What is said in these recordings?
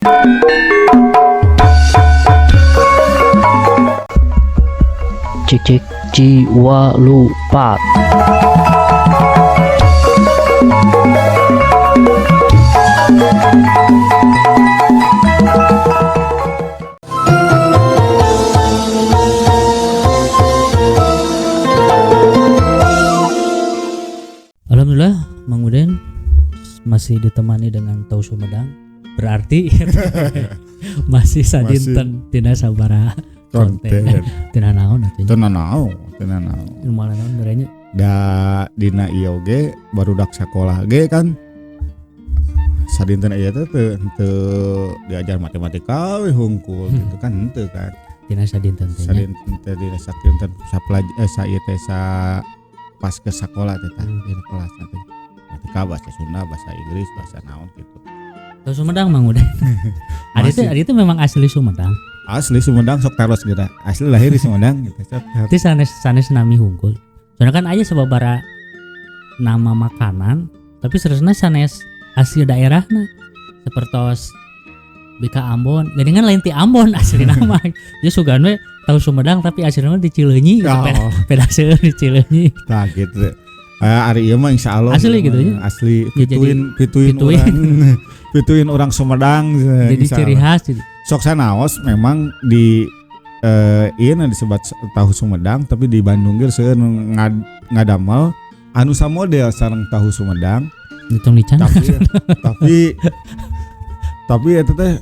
Cik cik jiwa lupa. Alhamdulillah, Mang Uden masih ditemani dengan tahu Sumedang. Berarti masih sadinten tina sabaraha konten. Konten. Tina naon atuh nya. Teu nanaon, teu nanaon. Malah naon berenya. Da dina ieu ge barudak sakolah ge kan sadinten ieu teh teu teu diajar matematika we hungkul gitu kan, henteu kan. Tina sadinten teh nya. Sadinten teh dina sadinten sapelaj sa ieu teh sa pas ke sakola teh tah dina kelas teh. Matematika, bahasa Sunda, bahasa Inggris, bahasa naon gitu. Tahu Sumedang Mang Uden. Adi teh Masih. adi teh memang asli Sumedang. Asli Sumedang, sok taros geura. Asli lahir di Sumedang gitu. Sok taros. Itu sanes sanes nami hungkul. Soalnya kan aya sababaraha nama makanan tapi seresna sanes asli daerahna. Sepertos Bika Ambon, geuningan lain ti Ambon asli nama. Ya sugan we tahu Sumedang tapi aslinya di Cileunyi gitu. Oh. Peda, peda seueur di Cileunyi. Tah gitu. Ari ieu mah insyaallah Asli ieu gitu mah nya. Asli Ya, jadi pituin pituin pituin. orang pituin orang Sumedang Jadi insyaallah. ciri khas gitu. Sok sanaos memang di ieu na disebut tahu Sumedang tapi di Bandung ge seueur nu ngadamel anu samodel sareng tahu Sumedang. Hitung di can. Tapi tapi eta teh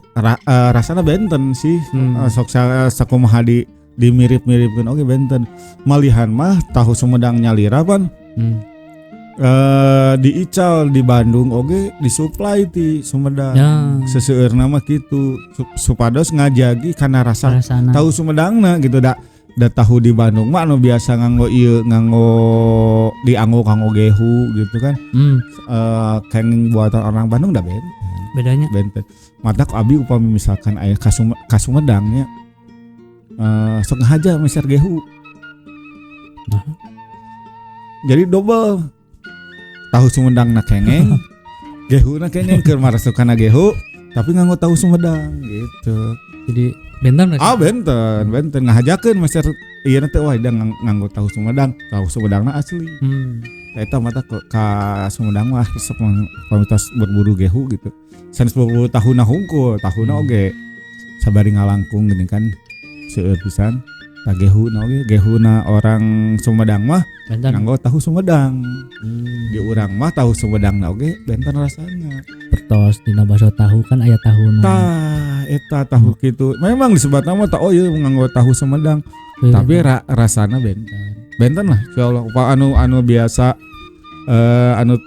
rasana benten sih. Sok sakumaha di mirip-miripkeun oge benten. Malihan mah tahu Sumedang nyalira pan diical di Bandung oge disuplai ti Sumedang. Seseueurna mah kitu supados ngajagi kana rasa Rasana. tahu Sumedangna gitu, da da tahu di Bandung mah anu biasa nganggo ieu, nganggo dianggo kanggo gehu gitu kan. Kenging buatan orang Bandung da benten. Bedanya. Benten. Matak abi upami misalkan aya ka Sumedang nya, sok ngahaja meser gehu. Nah. Jadi double. Tahu Sumedang na kengeng, gehu na kengeng keur maresep kana gehu, tapi nganggo tahu Sumedang gitu. Jadi benten berarti? Ah, benten, benten ngahajakeun meser ieu teh wah da nganggo tahu Sumedang, tahu Sumedangna asli. Eta mata ka Sumedang mah resep pamitas berburu gehu gitu. Sanes berburu tahuna hungkul, tahuna oge sabari ngalangkung gini kan seueur pisan. Tah gehuna oge, gehuna orang Sumedang mah Benten. nganggo tahu Sumedang. Di urang mah tahu Sumedangna oge benten rasana. Pertos dina baso tahu kan aya tahu nu. Tah eta tahu kitu. Memang disebutna mah tah oh ieu nganggo tahu Sumedang, tapi rasana benten. Benten lah insyaallah. Upa anu anu biasa anu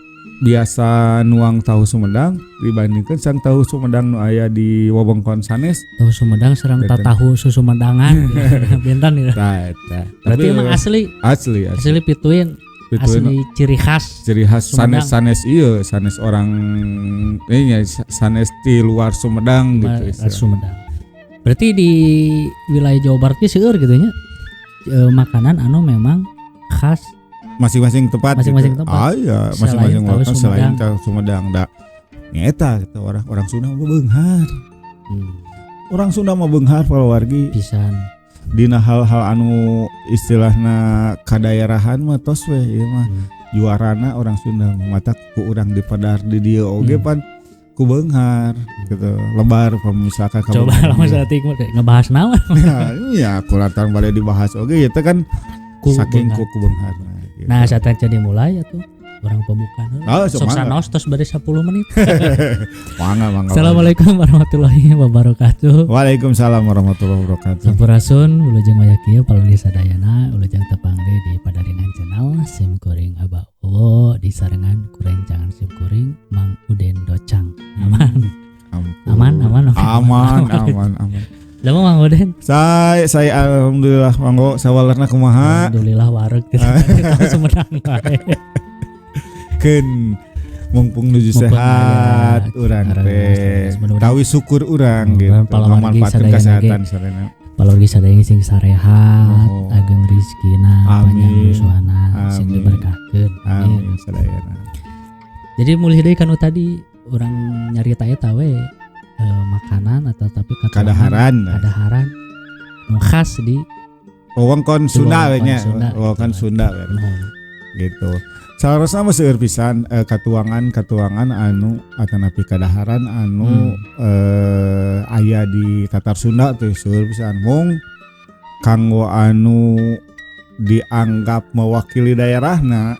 biasa nuang tahu Sumedang dibandingkan sang tahu Sumedang nu aya di wewengkon sanes. Tahu Sumedang serang Benten. tahu susumedangan benten gitu. Tah eta. Berarti Tapi emang asli, asli, asli. Asli pituin, Pituin. Asli ciri khas ciri khas Sumedang. Sanes sanes ieu sanes orang ini nya, sanes di luar Sumedang gitu istilah. Sumedang. Berarti di wilayah Jawa Barat ge seueur gitu nya. Makanan anu memang khas masing-masing tempat Masing-masing gitu. tempat. Ah iya, Selain masing-masing tahu tempat selain Sumedang. tahu Sumedang da nyeta gitu orang orang Sunda mah beunghar. Orang Sunda mah beunghar palawargi. Pisan. Dina hal-hal anu istilahna kadaerahan mah tos we ieu mah. Juarana orang Sunda mah mata ku urang di Padar di dieu oge pan ku beunghar gitu. Lebar pamisalkan ka Coba beunghar. lamun saeutik mah ngebahas naon? Nah, iya, ku lantaran bade dibahas oge ieu teh kan Ku saking beunghar. ku beungharna gitu. Nah, saat jadi mulai atuh urang pembukaan heula. Ah, sok Sok mangga. sanaos tos bade 10 menit. Mangga, mangga. Assalamualaikum warahmatullahi wabarakatuh. Waalaikumsalam warahmatullahi wabarakatuh. Sampurasun, wilujeng waya kieu palunggi sadayana, wilujeng tepang deui di Padaringan Channel sim kuring Abah Owo disarengan ku rencangan sim kuring Mang Uden Docang. Aman. Ampun. Aman, aman, oke. Aman, aman, aman. Lama Mang Uden? Saya alhamdulillah manggo sawalerna kumaha? Alhamdulillah wareg gitu. Tahu Sumedang wae. Keun mumpung nuju Mumpung sehat aya. urang Urang teh. mudah-mudahan. Tawi syukur urang gitu. Mudah-mudahan palawargi Ngamanfaatkeun sadayana kesehatan sarena. Palawargi sadaya sing sarehat, Oh. ageng rizkina, panjang Amin. yuswana, sing Amin. diberkahkeun. Amin. Amin sadayana. Jadi mulih deui kanu tadi urang nyarita eta we. makanan atau tapi kadaharan kadaharan nu khas di wewengkon Sunda we nya, wewengkon Sunda gitu. Salarosna mah seueur pisan katuangan-katuangan anu atanapi kadaharan anu aya di Tatar Sunda teh seueur pisan. Mung kanggo anu dianggap mewakili daerahna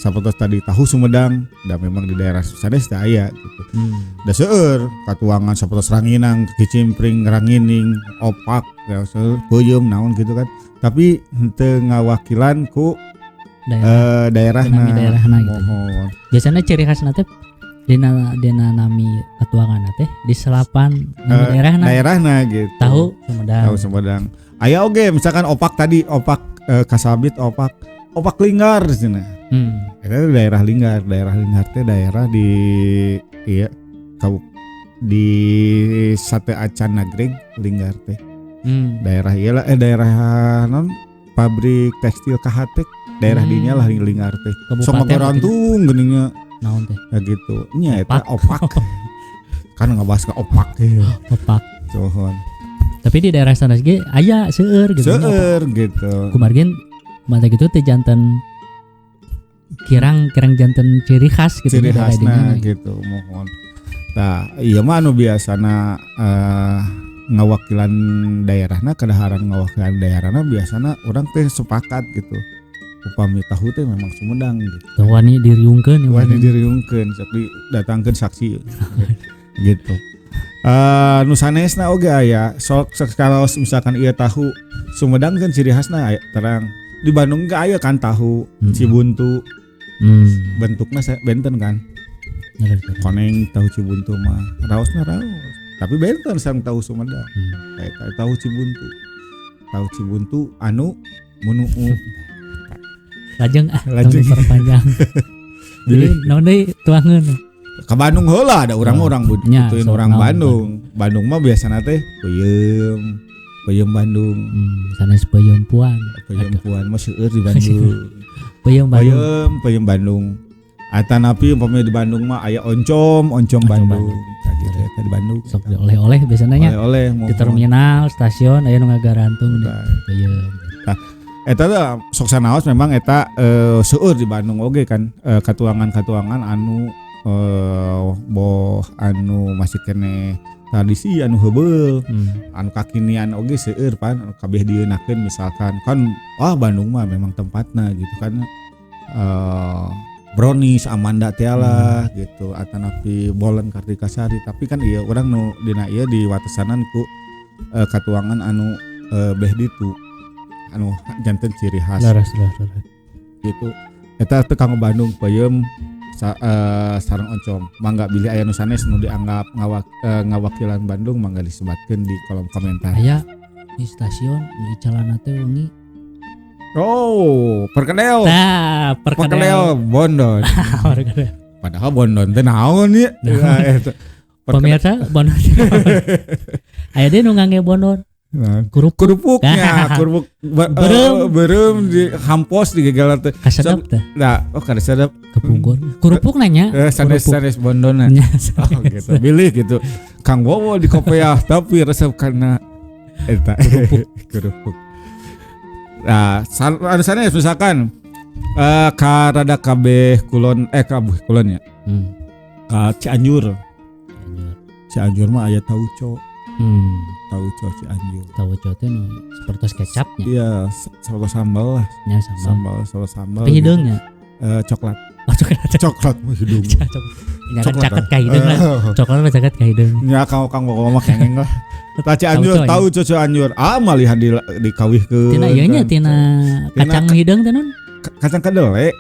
sapertos tadi tahu Sumedang da memang di daerah sanes teh aya gitu. Da seueur katuangan sapertos ranginang, kicimpring, rangining, opak, da seueur peuyeum naon gitu kan. Tapi henteu ngawakilan ku daerahna gitu. Biasanya ciri khasna teh dina nami katuangan teh di selapan nami daerahna. Daerahna gitu. Tahu Sumedang. Tahu Sumedang. Aya oge misalkan opak tadi, opak kasabit, opak Linggar cenah. Eta daerah Linggar, teh daerah di iya di Sate Acan Nagreg Linggar teh. Daerah ieu lah daerah non pabrik tekstil Kahatek, daerah dinya lah Linggar teh. Sok ngarantung geuning nya. Naon teh? Ya gitu. Nya eta opak. Kan ngabahas ke opak teh. Opak. Sohon. Tapi di daerah sanes ge aya seueur gitu. Seueur gitu. Kumargin mata gitu teh janten kirang janten ciri khas gitu. Ciri khasna gitu mohon. Tah, ieu mah anu biasana ngawakilan daerahna kadaharan ngawakilan daerahna biasana urang teh sepakat gitu. Upami tahu teh memang Sumedang gitu. Tah wani diriungkeun, wani diriungkeun, sok didatangkeun saksi gitu. Nu sanesna oge aya sok kalau misalkan ieu tahu Sumedang kan ciri khasna aya terang. Di Bandung ge aya kan tahu Cibuntu. Bentukna benten kan. Koneng tahu Cibuntu mah raosna raos. Tapi benten sareng tahu Sumedang. Eta tahu Cibuntu. Tahu Cibuntu anu munuu. Lajeng perpanjang. Jadi naon deui tuangeun. Ke Bandung heula ada urang-urang butuhin orang Bandung. Bandung mah biasana teh peuyeum, peuyeum Bandung. Sanes peuyeum puan. Peuyeum puan mah seueur di Bandung. Peuyeum Bandung. Peuyeum Bandung. Atanapi umpamanya di Bandung mah aya oncom, oncom Bandung. Tah gitu eta di Bandung. Sok oleh-oleh biasana nya. Oleh-oleh di terminal, stasiun aya nu ngagarantung peuyeum. Tah eta teh sok sanaos memang eta seueur di Bandung oge kan katuangan-katuangan anu boh anu masih kene tradisi anu heubeul anu kakinian oge seueur pan anu kabeh dieunakeun misalkan kan wah Bandung mah memang tempatna gitu kan brownies Amanda Tiala gitu atanapi Bolen Kartikasari tapi kan ieu urang nu dina ieu diwatesanan ku katuangan anu beh ditu anu janten ciri khas leres. Gitu eta teh kanggo Bandung peuyeum sareng oncom mangga bilih aya nu sanes nu dianggap ngawakilan Bandung mangga disebatkeun di kolom komentar. Aya di stasiun nu icalana teh wengi. Oh, perkedel. Nah, perkedel Bondon. Perkedel. Padahal Bondon teh naon ieu? Pemirsa Bondon. Aya deui nu ngangge Bondon. Nah, kerupuknya, kerupuk beureum di hampos di gegelan teh. Kasedep teh. Nah, oh kasedep kepungkur. Kerupuk nanya. Sanes Bondona. Oh gitu. Bilih gitu. Kang Wowo di kopeah tapi resep karena eta kerupuk. Nah, anu sanes misalkan ka rada kabeh kulon kabeh kulon ya. Ka Cianjur. Cianjur mah aya tauco. Tauco Cianjur. Tauco teh nu sapertos kecapnya. Iya, sapertos sambal lah. Ya, sambal. Sambal. Tapi hideungnya? Coklat. Oh, coklat. Coklat mah hideung. Nya kan caket ka hideung lah. Coklat mah caket ka hideung. Nya kang mah kengeng lah. Tah Cianjur, tauco Cianjur. Ah, malihan dikawihkeun. Tina ieu nya tina kacang hideung teh non? Kacang kedelai.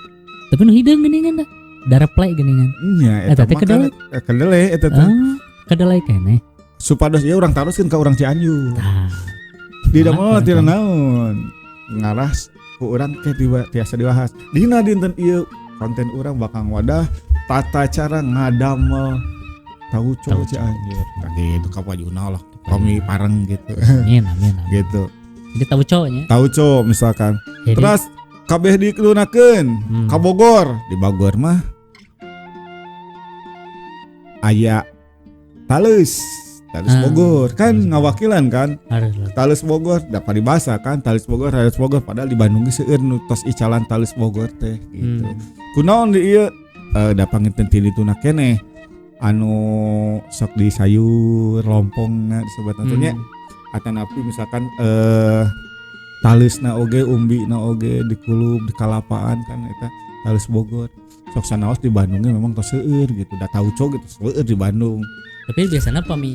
Tapi nu hideung geuningan da. Dareple geuningan. Nya eta mah kedelai eta teh. Kedelai keneh. Supados ieu urang taroskeun ka urang Cianjur. Tah. Di damel tina naon? Ngaras ku urang teh tiasa dibahas. Dina dinten ieu konten urang bakal wadah tata cara ngadamel tauco Cianjur. Tah gitu ka pajuna lah. Kami pareng gitu. Amin amin. Gitu. Jadi tauco nya. Tauco misalkan. Jadi, terus kabeh dikelunakeun ka Bogor. Di Bogor mah aya taleus. Tales Bogor kan ngawakilan kan. Tales Bogor da paribasa kan Tales Bogor, Tales Bogor padahal di Bandung ge seueur nu tos icalan Tales Bogor teh gitu. Kunaon di ieu da panginten ti dituna keneh anu sok di sayur lompongna disebutna teh nya. Atanapi misalkan taleusna oge umbina oge dikulub di kalapaan kan eta Tales Bogor. Sok sanaos di Bandungnya memang tos seueur gitu. Da tauco gitu seueur di Bandung. Tapi biasanya pami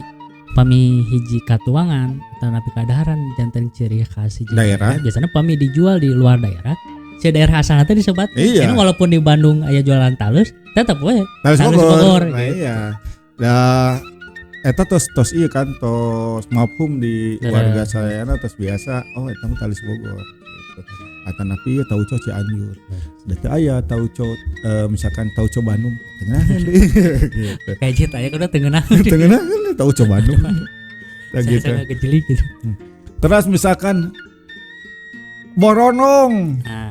pami hiji katuangan atau napi kadaharan janten ciri khas hiji daerah. Biasanya pami dijual di luar daerah. Si daerah asalna teh disebat. Iya. Ini walaupun di Bandung aya jualan talus, tetep we Tales Tales Bogor. Bogor, Nah, gitu. iya. Da eta tos tos ieu kan tos mafhum di warga sadayana tos biasa. Oh eta mah Tales Bogor gitu. Atanapi ieu tauco Cianjur. Da teu aya tauco misalkan tauco Bandung teu ngeunaheun deui gitu. Kayak cita aya kudu teu ngeunaheun. Teu ngeunaheun tauco Bandung. Nah, gitu. Saya gejelik gitu. Terus misalkan Borondong. Ah,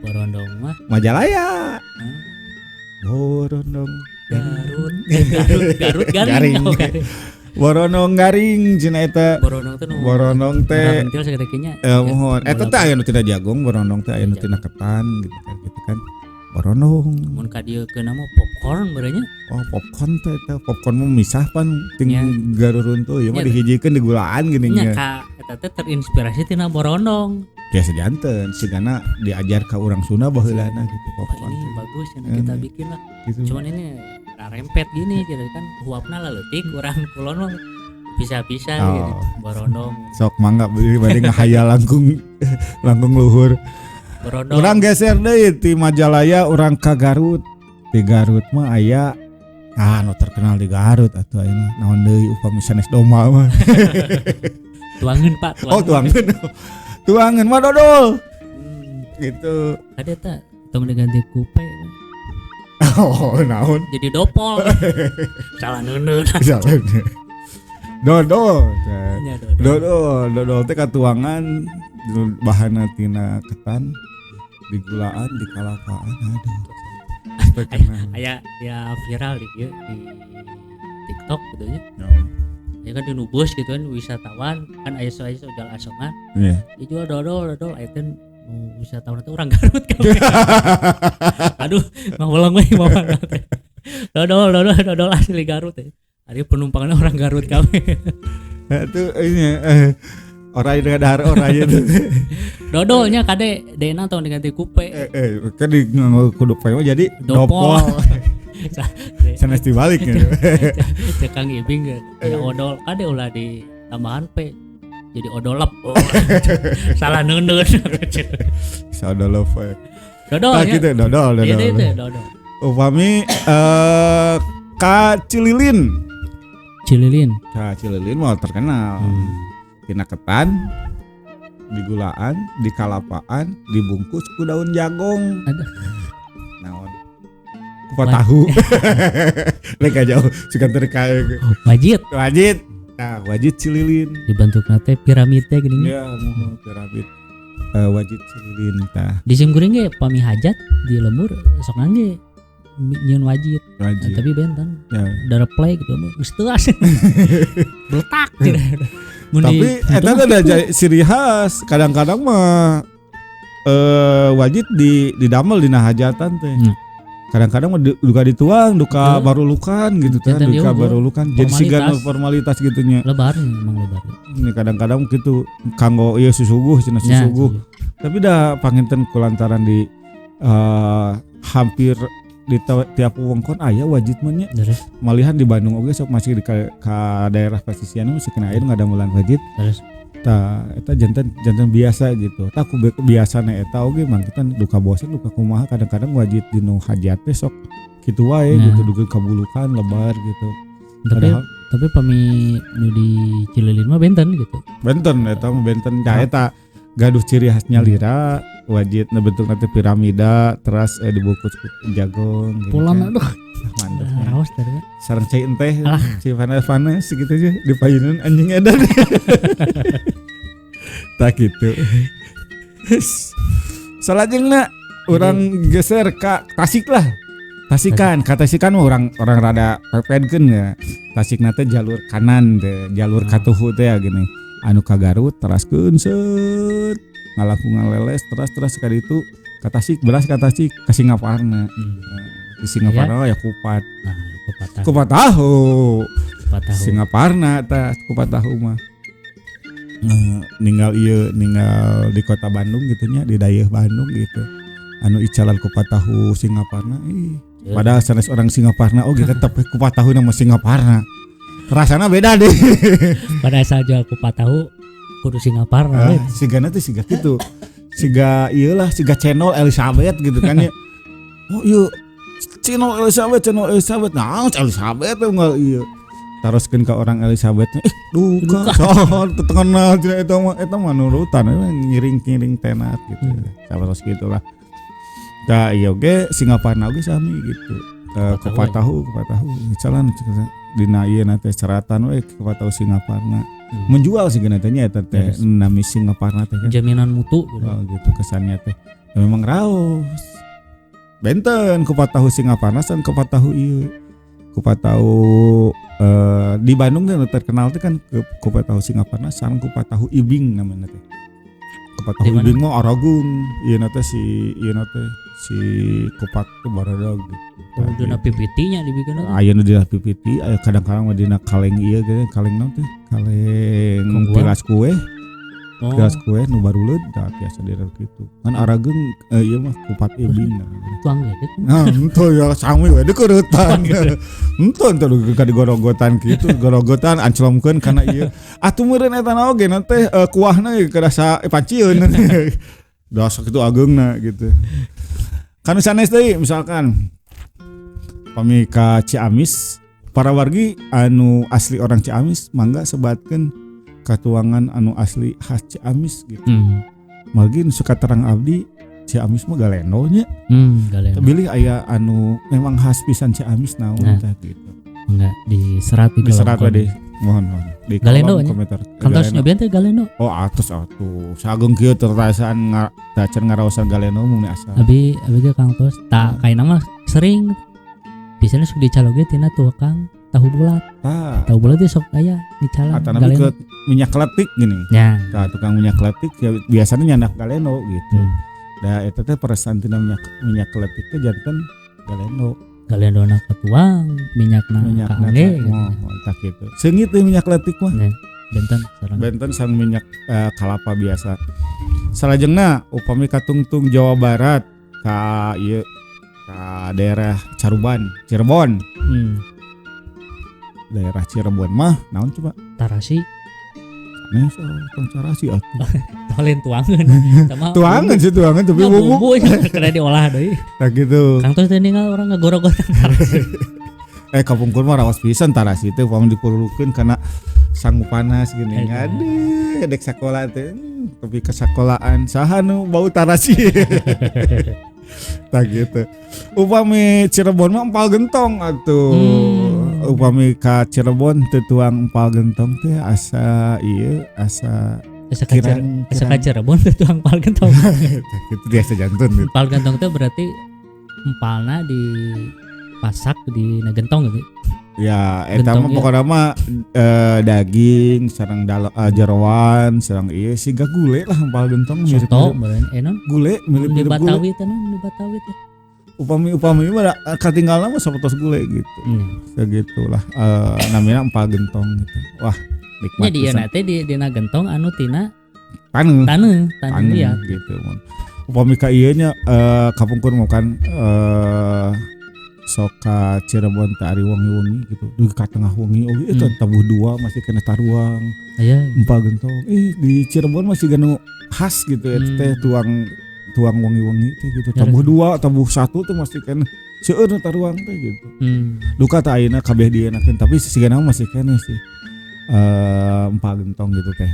Borondong mah Majalaya. Borondong Garut, Garut, Garut garing. Garing. Oh, garing. Borondong garing cenah eta. Borondong teh nu Borondong teh pentil sagedekinya. Mohon. Eta teh aya nu tina jagung, borondong teh aya nu tina ketan gitu kan gitu kan. Borondong. Mun ka dieu keuna mah popcorn barenya. Oh, popcorn teh eta popcorn mah misah pan ting garuruntuh ieu mah dihijikeun digulaan geuning nya. Ka eta teh terinspirasi tina borondong. Biasa janten sigana diajar ka urang Sunda baheulana gitu popcorn. Ini bagus cenah kita bikin lah. Gitu. Cuman ini rempet gini gitu kan huapna leutik urang kulon mah bisa-bisa gitu borondong. Sok mangga beli bade ngahayal langkung langkung luhur. Borondong. Urang geser deui ti Majalaya urang ka Garut. Di Garut mah aya nu terkenal di Garut atuh ayeuna naon deui upami sanes domba mah. Tuangeun Pak, tuangeun. Oh, tuangeun. Tuangeun mah dodol. Gitu. Ada teh tong diganti kupe. Oh, naon? Jadi dopol. Salah neundeun. Salah. Dodol. Ya, dodol. Dodol, dodol teh katuangan bahanna tina ketan, digulaan, dikalapaan, aduh. Aya ya viral di ieu di TikTok gitu nya. Ya kan di nubus gitu kan wisatawan kan aya soal jual asongan. Iya. Dijual dodol, dodol aya teh nu wisatawan teh urang Garut kan. Aduh, ngawulang we mama teh. Dodol, dodol, dodol asli Garut teh. Ari penumpangnya orang Garut kabeh. Itu ini orang dengan dahar orang itu. Dodolnya kade dena tong diganti kupe. Kan di kudu poe mah jadi dopol. Sanes dibalik gitu. Cek Kang Ibing ya odol kade ulah di tambahan P jadi odolep. Oh. Salah neundeun. Saodolep we. Dodol ya. Gitu dodol dodol. Iya itu dodol. Upami ka Cililin. Cililin. Ka Cililin mah terkenal. Tina ketan, digulaan, dikalapaan, dibungkus ku daun jagung. Aduh. Naon? Kupat tahu. Lek jauh suka terkait. Wajit. Wajit. Nah, wajit Cililin. Dibentukna teh piramid teh geuning. Ya, mohon piramid. Wajit Cililin tah. Di sim kuring ge pami hajat di lembur sok ngangge nyieun wajit. Wajit. Nah, tapi benten. Ya. Darah play gitu mah geus teuas. Beletak. Tapi eta teh ada ciri khas. Kadang-kadang mah wajit di didamel dina hajatan teh. Kadang-kadang mah duka dituang, duka barulukan gitu teh, duka barulukan. Jadi siga formalitas gitu nya. Lebar emang lebar. Ini kadang-kadang gitu kanggo ieu susuguh cenah susuguh. Tapi dah panginten kulantaran di hampir di tiap wewengkon aya wajit mah nya. Malihan di Bandung oge sok masih di ka daerah pasisian masih kena air ngadamelan wajit. Terus tah eta janten janten biasa gitu. Tah ku biasana eta oge mangkitan duka bosen duka kumaha kadang-kadang wajit dinu hajat teh sok kitu wae gitu duka kabulukan lebar gitu. Tapi pami nu di Cililin mah benten gitu. Benten eta mah benten ka eta gaduh ciri khasnya lira wajit na bentuk nanti piramida teras dibungkus jagung gitu. Pulang aduh mantap. Raos tadi. Sareng cai enteh, cai panas-panas gitu aja dipayunan anjing edan. Tak gitu. Salajengna urang geser ka Tasik lah. Tasikan, ka Tasikan mah urang urang rada pepedkeun ya. Tasikna teh jalur kanan teh, jalur katuhu teh ya gini. Anu ka Garut teraskeun seut ngalangkungan leles teras teras ka ditu ka Tasik, belas ka Tasik ka Singaparna. Di Singaparna ya kupat. Nah, kupat tahu. Kupat tahu. Kupat tahu. Singaparna tah kupat tahu mah. Ninggal ieu, ninggal di kota Bandung gitu nya, di daerah Bandung gitu. Anu icalan kupat tahu Singaparna ih. Padahal sanes orang Singaparna oh gitu tetep kupat tahu nama Singaparna. Rasana beda deh. Pada asal jual kupat tahu kudu Singaparna we. Sigana teh siga kitu. Siga ieu lah, siga channel Elizabeth gitu kan ya. Oh iya, channel Elizabeth, channel Elizabeth. Nah, Elizabeth teh unggal ieu. Taroskeun ka orang Elizabeth, duka. So, teu terkenal cenah eta mah nurutan ngiring-ngiring tenat gitu. Sabatos gitulah. Tah ieu ge Singaparna oge sami gitu. Kupat tahu, kupat tahu. Jalan dina ieu na teh seratan we kupat tahu Singaparna. Menjual sih geuna teh nya eta teh nami Singaparna teh kan. Jaminan mutu gitu. Oh, gitu kesannya teh. Ya, memang raos. Benten kupat tahu Singaparna san kupat tahu ieu. Kupat tahu di Bandung teh terkenal teh kan kupat tahu Singaparna sareng kupat tahu Ibing namanya teh. Kupat tahu Ibing mah aragung ieu na teh si ieu na teh si kupat teh barodag gitu. Oh, dina PPT nya dibikin teh. Aya nu dina PPT, aya kadang-kadang mah dina kaleng ieu geuning, kaleng naon teh? Kaleng tilas kue. Oh. Tilas kue nu baruleud tah biasa dina kitu. Kan arageung ieu mah kupat Ibing. Tuang ge. Nah, henteu ya sami we dikeuretan. Henteu henteu ka digorogotan kitu, gorogotan anclomkeun kana ieu. Atuh meureun eta na oge na teh kuahna ge kerasa pancieun. Da sakitu ageungna gitu. Kan sanes deui misalkan pami ka Ciamis, para wargi anu asli orang Ciamis mangga sebatkeun katuangan anu asli khas Ciamis gitu. Margi nu suka terang abdi Ciamis mah galendo nya. Galendo. Bilih aya anu memang khas pisan Ciamis naon tah gitu. Enggak diserat di diserat we mohon mohon di galendo kolom komentar. Kantos nyobian teh galendo. Oh atos atuh. Sageung kieu terasaan tacan ngaraosan galendo mung asa. Abi ge kantos tak kaina mah sering biasanya sok dicaloge tina tukang tahu bulat. Tahu bulat teh sok aya dicalang. Atau nabi ke minyak kletik gini. Ya. Tah tukang minyak kletik ya biasanya nyandak galendo gitu. Da eta teh peresan tina minyak kletik teh janten galendo. Galendo na katuang, minyakna kaangge gitu. Oh, tah kitu. Seungit teh minyak kletik mah. Ya, benten sareng. Benten sareng minyak kalapa biasa. Salajengna upami katungtung Jawa Barat ka ieu ka daerah Caruban, Cirebon. Daerah Cirebon mah naon coba? Tarasi. Nih, so, tong tarasi atuh. Lain tuangan. Tuangan sih tuangan tapi bumbu kena diolah deui. Tah gitu. Kang tos teh ninggal urang ngagorogotan tarasi. Kapungkur mah rawas pisan tarasi teh upami dipurulukeun kana sangu panas gini. Aduh, dek sakola teh tapi ke sakolaan saha nu bau tarasi. Tah gitu. Upami Cirebon mah empal gentong atuh. Upami ka Cirebon teu tuang empal gentong teh asa ieu asa asa ka Cirebon teu tuang empal gentong. Itu biasa jantun gitu. Empal gentong teh berarti empalna dipasak di na gentong gitu. Ya, eta mah pokona mah daging sareng jeroan sareng ieu siga gule lah empal gentong mirip mirip gule mirip-mirip gule. Di Batawi teh di Batawi teh. Upami-upami mah katinggalna mah sapertos gule gitu. Segitulah namina empal gentong gitu. Wah, nikmat. Nya di ieu teh di dina gentong anu tina taneuh. Taneuh ya gitu. Upami ka ieu nya kapungkur mah kan sok ka Cirebon teh ari wengi-wengi gitu. Dugi ka tengah wengi oge eta tabuh dua masih kena taruang. Aya empal gentong. Di Cirebon masih ganu khas gitu ya teh tuang wengi-wengi teh gitu. Tabuh dua, tabuh satu tuh masih kena seueur nu taruang teh gitu. Duka teh ayeuna kabeh dienakeun tapi sigana masih kene sih. Empal gentong gitu teh.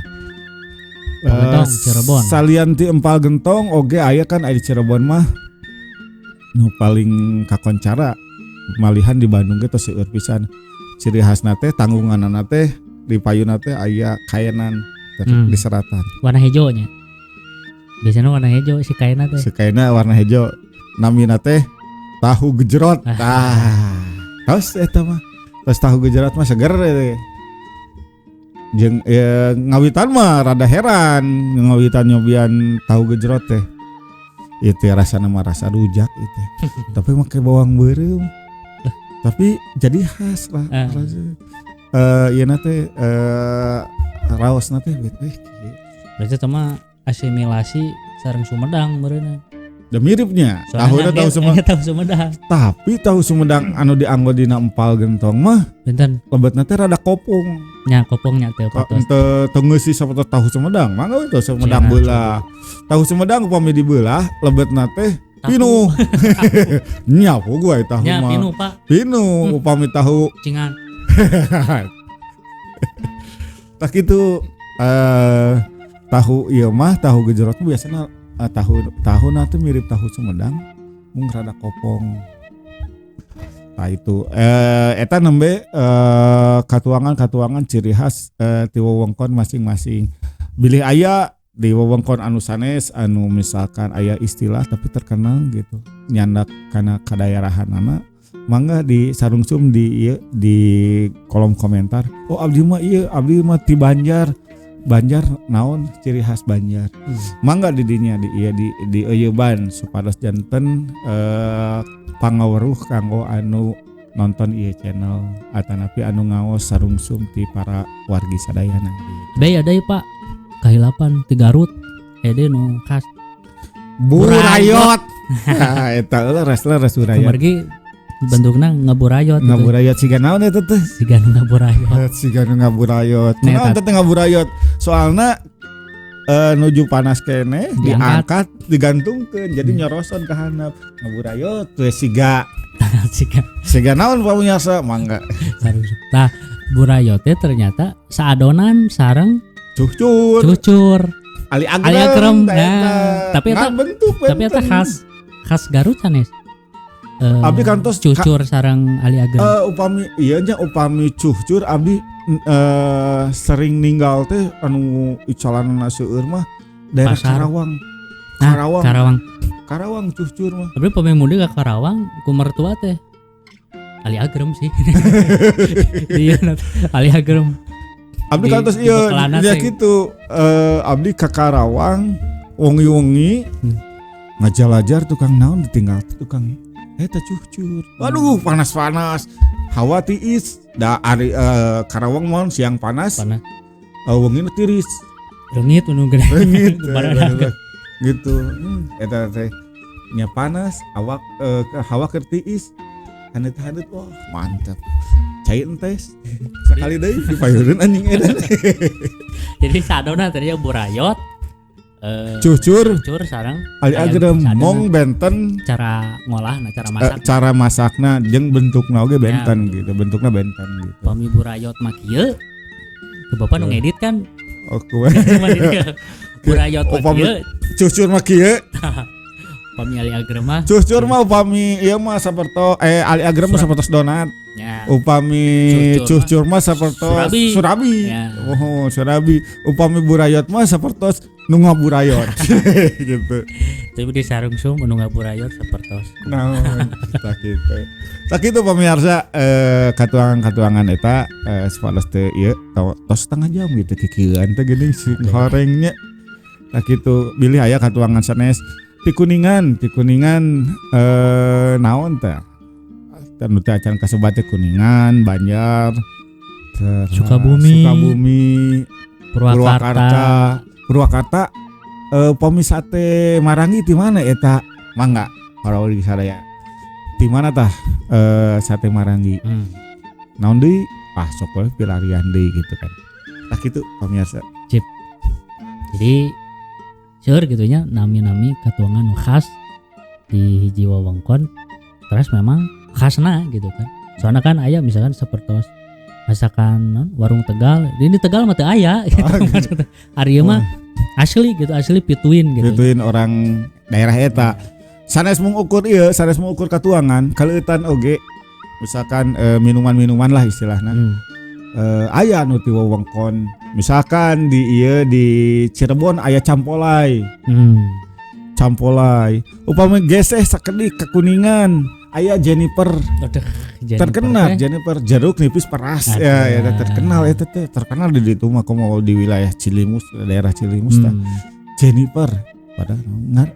Empal gentong Cirebon. Salian ti empal gentong oge aya kan aya di Cirebon mah nu paling kakoncara malihan di Bandung ge tos seueur pisan. Ciri khasna teh tanggunganna teh di payuna teh aya kaenan di seratan. Warna hejo nya. Biasanya warna hejo si kaina teh. Si kaina warna hejo. Namina teh Tahu gejrot. Tah. Tos eta mah. Tos tahu gejrot mah seger eta. Jeung ya, ngawitan mah rada heran ngawitan nyobian tahu gejrot teh. Itu rasana mah rasa rujak itu. Tapi make bawang beureum. Tapi jadi khas lah. Rasa. Ieu na teh raosna teh bete kieu. Berarti itu mah asimilasi sareng Sumedang meureunna. Da miripnya. Tahuna tahu Sumedang. Tahu Sumedang. Tapi tahu Sumedang anu dianggo dina empal gentong mah benten lebetna teh rada kopong. Nya kopongnya teh patos. Teu teu ngeusi sapertos tahu Sumedang. Mangga we tahu Sumedang beulah. Tahu Sumedang upami dibelah lebetna teh pinuh. Nya puguh tahu mah. Nya pinuh, Pak. Pinuh upami tahu cingan. Tak kitu tahu ieu mah tahu gejrot biasana tahu na teh mirip tahu Sumedang mung rada kopong. Tah itu eta nembe katuangan-katuangan ciri khas ti wewengkon masing-masing. Bilih aya di wewengkon anu sanes anu misalkan aya istilah tapi terkenal gitu nyandak kana kadaerahanana mangga di sarungsum di ieu di kolom komentar. Oh abdi mah ieu, abdi mah ti Banjar. Banjar naon ciri khas Banjar. Mangga di dinya di ieu di eueuban supados janten pangaweruh kanggo anu nonton ieu channel atanapi anu ngaos sarungsum ti para wargi sadayana. Deui ada Pak kahilapan ti Garut ede nu khas burayot. Nah eta leres burayot. Kumargi bentukna ngaburayot. Ngaburayot siga naon eta teh? Siga nu ngaburayot. Siga nu ngaburayot. Kunaon teh ngaburayot? Soalna nuju panas keneh diangkat digantungkeun jadi nyoroson ka handap. Ngaburayot teh siga siga naon pamunyasa mangga. Tah burayot teh ternyata saadonan sareng cucur. Cucur. Ali agrem. Nah, tapi eta tapi eta khas Garut sanes. Abdi kantos cucur sareng ali agrem. Upami ieu nya upami cucur abdi sering ninggal teh anu icalanna seueur mah daerah Pasar. Karawang. Nah, Karawang cucur mah. Abdi pami mudik ka Karawang ku mertua teh ali agrem sih. Iya ali agrem. Abdi kantos ieu dia kitu abdi ka Karawang wengi-wengi ngajalajar tukang naon ditinggal tukang eta cucur. Waduh panas-panas. Hawa tiis. Da ari Karawang mah siang panas. Wengi nu tiris. Reungit nu gede. Reungit. Gitu. Eta teh nya panas, awak hawa keur tiis. Haneut-haneut wah mantap. Cai entes. Sakali deui dipayureun anjing edan. Jadi sadona tadi burayot. Cucur sareng ali agrem mong benten cara ngolahna cara masak cara masakna jeung bentukna oge benten ya, gitu bentukna benten gitu. Pami burayot mah kieu ku bapak nu ngedit kan oh kuwe burayot mah kieu cucur mah kieu upami ali agrem mah cucur mah upami ieu mah saperto ali agrem mah sapertos donat ya. Upami cucur mah sapertos surabi ya. Oh surabi upami burayot mah sapertos nu ngaburayot gitu. Tapi di sarungsum nu ngaburayot sapertos. Naon tah kitu. Tah kitu pamirsa katuangan-katuangan eta supados teu ieu tos setengah jam gitu kikieuan teh geuning si horengnya. Tah kitu bilih aya katuangan sanes ti Kuningan naon teh? Nu teh acan kasebat teh Kuningan, Banjar, Sukabumi, Purwakarta. Pami sate Marangi di mana eta? Mangga para wargi sadaya. Di mana tah sate Marangi? Naon deui? Ah sok we pilarian deui gitu kan. Tah kitu pamirsa. Sip. Jadi seueur gitu nya nami-nami katuangan nu khas di hiji wewengkon. Terus memang khasna gitu kan. Soalnya kan aya misalkan sapertos masakan warung Tegal, ini Tegal mah teu aya gitu. Maksudnya ari mah asli gitu, asli pituin gitu. Pituin orang daerah eta. Sanes mung ukur ieu, sanes mung ukur katuangan, kaleutan oge misalkan minuman-minuman lah istilahna. Aya nu ti wewengkon. Misalkan di ieu di Cirebon aya campolai. Campolai. Upami geseh sakedik ka Kuningan. Aya Jennifer. Aduh, Jennifer terkenal teh. Jennifer jeruk nipis peras ya ya terkenal eta teh, terkenal di ditu mah, komo di wilayah Cilimus, daerah Cilimus tah. Jennifer padahal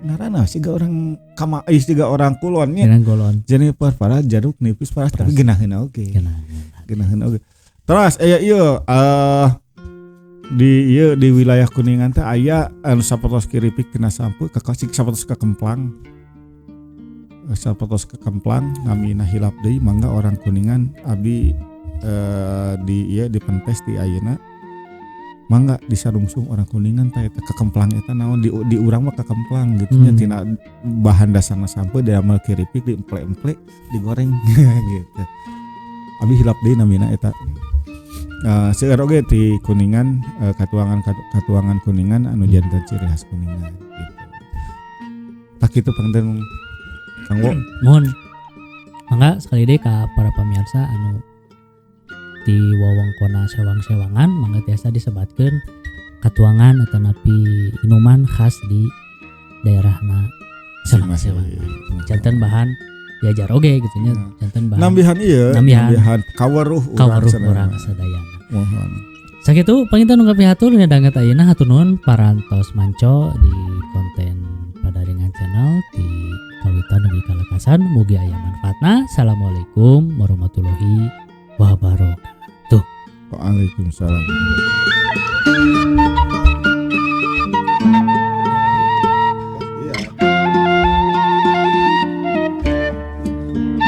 ngaranna siga orang kama siga orang kulon nya. Jangan golon. Jennifer padahal jeruk nipis peras, tapi geunaheun oge. Geunah. Geunaheun oge. Terus aya ieu di ieu di wilayah Kuningan teh aya anu sapertos kiripik tina sampeu kakasik sapertos kekemplang. Sapertos kekemplang namina hilap deui, mangga orang Kuningan abdi di ieu di pentes di ayeuna mangga disarungsung orang Kuningan teh eta kekemplang eta naon, di urang mah kekemplang gitu nya, tina bahan dasarna sampeu damel kiripik, diemple-emple, digoreng gitu. Abdi hilap deui namina eta. Seueur oge di Kuningan katuangan katuangan Kuningan anu janten ciri khas Kuningan gitu. Tah kitu panginten, Kang Wo. Mohon mangga sekali deui ka para pamirsa anu di wewengkonna sewang-sewangan, mangga tiasa disebatkeun katuangan atanapi minuman khas di daerahna sewang-sewangan. Janten bahan diajar oge gitu nya, janten bahan Nambihan ieu, Nambihan. Nambihan kaweruh urang kaweruh sadayana. Urang sadayana. Mohon. Sakitu panginten nu kapihatur dina danget ayeuna. Hatur nuhun parantos manco di konten Padaringan Channel di kawitan dugi kalekasan, mugi aya manfaatna. Assalamualaikum warahmatullahi wabarakatuh. Waalaikumsalam.